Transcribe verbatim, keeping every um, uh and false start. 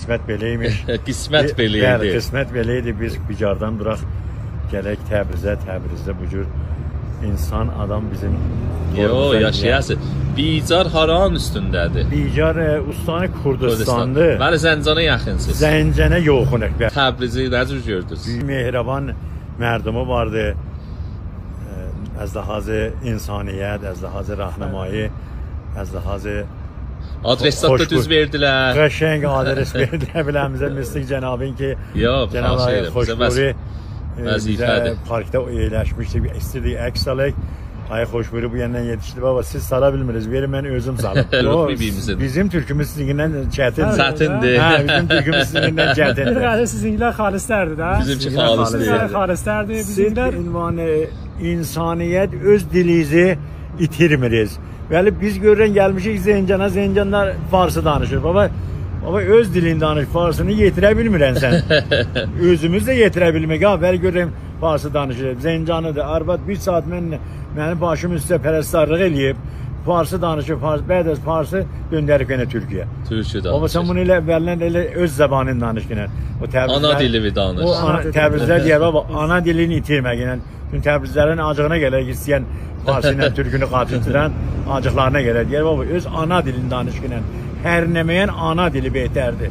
قسمت بئله ایمیش. قسمت بئله ایدی. بلی، قسمت بئله ایدی. بیز بیجاردان دوراق، گلک تبریزه، تبریزده بو جور اینسان، آدام بیزیم یوروموزا یئیه. یاشایاسیز. بیجار هارانین اوستونده‌دیر؟ بیجار، ائ، استان کردستاندیر. کردستان. بلی، زنجانا یاخینسینیز. زنجانه یاخینیق، بلی. تبریزی نه جور گؤردونوز؟ مهربان مردمی واردی. ائ، از لحاظ انسانیت، از لحاظ راهنمایی، از لحاظ آدرس زاد دا خوشبو-، دوز وئردیلر. قشنگ آدرس وئردیلر بیله‌میزه، مثل جنابین کی، یوخ، جناب خواهش آقای ائدیرم. بیزه خوشبوری، وظ-، ائ، وظیفه‌دیر. بیزه پارکدا اییلشمیشدیک، ایستیردیک عکس آلاق. آقای خوشبوری بو یاندان یئتیشدی. بابا، سیز سالا بیلمیرسینیز، وئرین من اؤزوم سالیم. یوخ، یوخ، بیر-بیریمیزین. بیزیم تورکوموز سیزینکیندن چتیندیر. چتیندیر. هه، بیزیم تورکوموز سیزینکینکن چتیندیر. بیر قدر سیزینکیلر خالص‌تردیر ده. بیزیمکی خالص دئییل. خالص‌تردیر. خالص دئییل. بیزیمکیلر، سیز عنوان انسانیت اؤز دیلینیزی ایتیرمیرسینیز. بلی، بیز گؤرورم گلمیشیک زنجانا، زنجانلار فارسی دانیشیر. بابا، بابا، اؤز دیلینی دانیش، فارسینی یئتیره بیلمیرسن سن. اؤزوموز ده یئتیره بیلمک ها. بلی، گؤرورم فارسی دانیشیر. زنجانی‌دیر، آرواد بیر ساعت من، منیم باشیم اوسته پرستارلیق ائله‌ییب. فارسی دانیشیر، فارس، بعد از فارسی دؤندریب یئنه تورکی‌یه. تورکو دانیشیر. بابا، سن بونو ائله اوّلدن ائله اؤز زبانینی دانیش یئنه. او تبریزلر، آنا دیلینی دانیش. او آنا، تبریزلر دئیر، بابا، آنا دیلینی ایتیرمه یئنه. چونکی تبریزلرین آجیغینا گلر، ایسته‌ین فارسی ایله تورکونو قاتیشدیران آجیقلارینا گلر. دئیر، بابا، اؤز آنا دیلینی دانیش یئنه. هر نمه‌ین آنا دیلی بهتردیر.